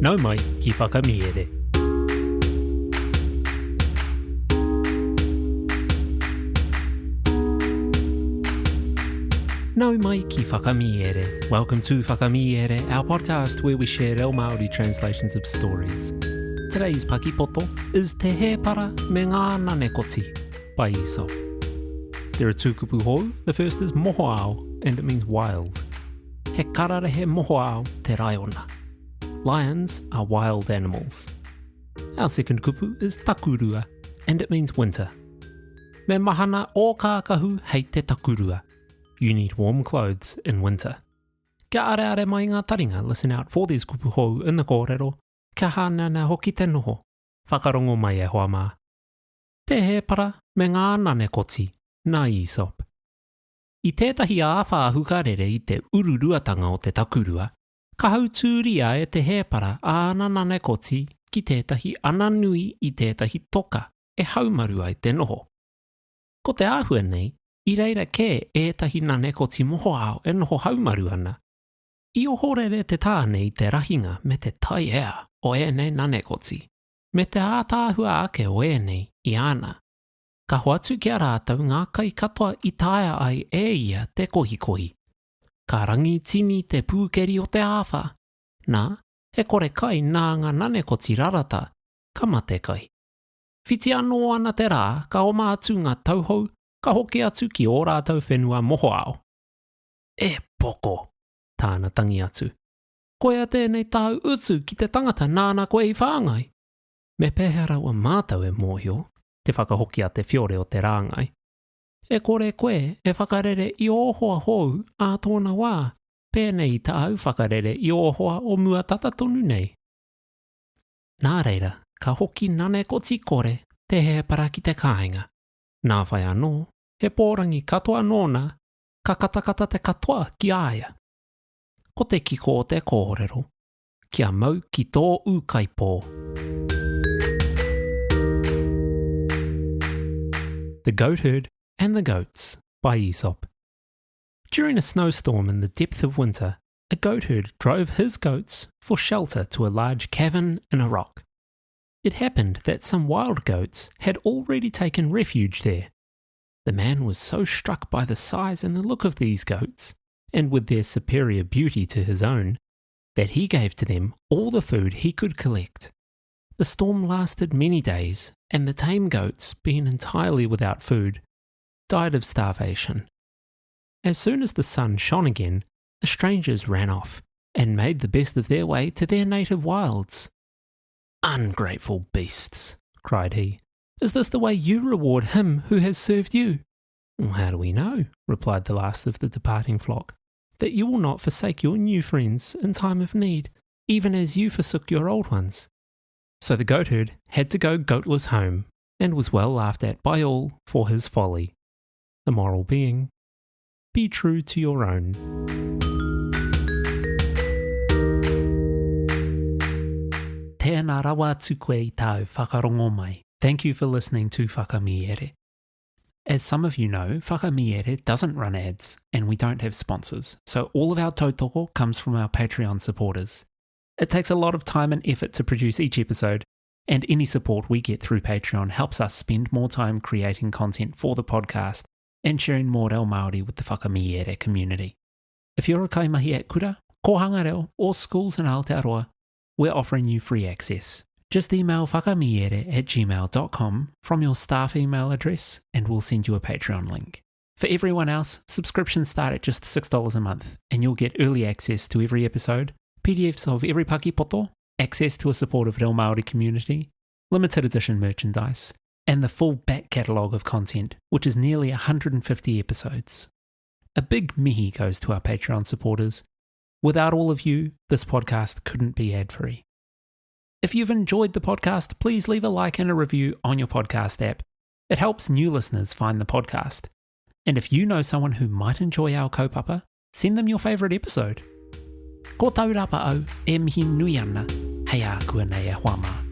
Nau mai ki Whakamiere. Nau mai ki Whakamiere. Welcome to Whakamiere, our podcast where we share reo Māori translations of stories. Today's pakipoto is Te Hēpara me ngā Nanekoti by Aesop. There are two kupu hou. The first is mohoao, and it means wild. He kararehe mohoao te raiona. Lions are wild animals. Our second kupu is takurua, and it means winter. Me mahana o kākahu hei te takurua. You need warm clothes in winter. Kia areare mai ngā taringa, listen out for these kupu hou in the kōrero, kia hāneanea hoki te noho. Whakarongo mai e hoa mā. Te hēpara me ngā nanekoti, nā Aesop. I tētahi āwhā hukarere i te ururuatanga o te takurua, ka hautūria e te hēpara āna nanekoti ki tētahi ana nui i tētahi toka e haumaru ai te noho. Ko te āhua nei, i reira kē ētahi nanekoti mohoao e noho haumaru ana. I ohorere te tāne i te rahinga me te taiea o ēnei nanekoti, me te ātaahua ake o ēnei i āna. Ka hoatu ki a rātou ngā kai katoa i taea ai e ia te kohikohi. Ka rangitini te pūkeri o te āwhā, nā, he kore kai nā ngā nanekoti rarata, ka mate kai. Whiti anō ana te rā, ka oma atu ngā tauhou, ka hoki atu ki ō rātou whenua mohoao. E poko! tāna tangi atu. Koia tēnei tāu utu ki te tangata nāna koe i whāngai? Me pēhea rawa mātou e mōhio, te whakahoki a te whiore o te rāngai? E kore koe e whakarere i ō hoa hou ā tōna wā, pēnei i tāu whakarere i ō hoa o mua tata tonu nei. Nā reira, ka hoki nanekoti kore te hēpara ki te kāinga. Nā whai anō, he pōrangi katoa nōna, ka katakata te katoa ki a ia. Ko te kiko o te kōrero, kia mau ki tō ūkaipō. The Goatherd and the Goats by Aesop. During a snowstorm in the depth of winter, a goatherd drove his goats for shelter to a large cavern in a rock. It happened that some wild goats had already taken refuge there. The man was so struck by the size and the look of these goats, and with their superior beauty to his own, that he gave to them all the food he could collect. The storm lasted many days, and the tame goats, being entirely without food, died of starvation. As soon as the sun shone again, the strangers ran off and made the best of their way to their native wilds. Ungrateful beasts, cried he. Is this the way you reward him who has served you? Well, how do we know, replied the last of the departing flock, that you will not forsake your new friends in time of need, even as you forsook your old ones? So the goatherd had to go goatless home, and was well laughed at by all for his folly. The moral being, be true to your own. Tēnā rawa atu koe i tāu whakarongo mai. Thank you for listening to Whakamiere. As some of you know, Whakamiere doesn't run ads and we don't have sponsors, so all of our tautoko comes from our Patreon supporters. It takes a lot of time and effort to produce each episode, and any support we get through Patreon helps us spend more time creating content for the podcast and sharing more reo Māori with the Whakamiere community. If you're a kaimahi at kura, kōhanga reo, or schools in Aotearoa, we're offering you free access. Just email whakamiere at gmail.com from your staff email address and we'll send you a Patreon link. For everyone else, subscriptions start at just $6 a month and you'll get early access to every episode, PDFs of every pakipoto, access to a supportive Reo Māori community, limited edition merchandise, and the full back catalogue of content, which is nearly 150 episodes. A big mihi goes to our Patreon supporters. Without all of you, this podcast couldn't be ad free. If you've enjoyed the podcast, please leave a like and a review on your podcast app. It helps new listeners find the podcast. And if you know someone who might enjoy our kaupapa, send them your favourite episode. Ko taurapa au e mihi nui ana, hei ākuanei e hoa mā.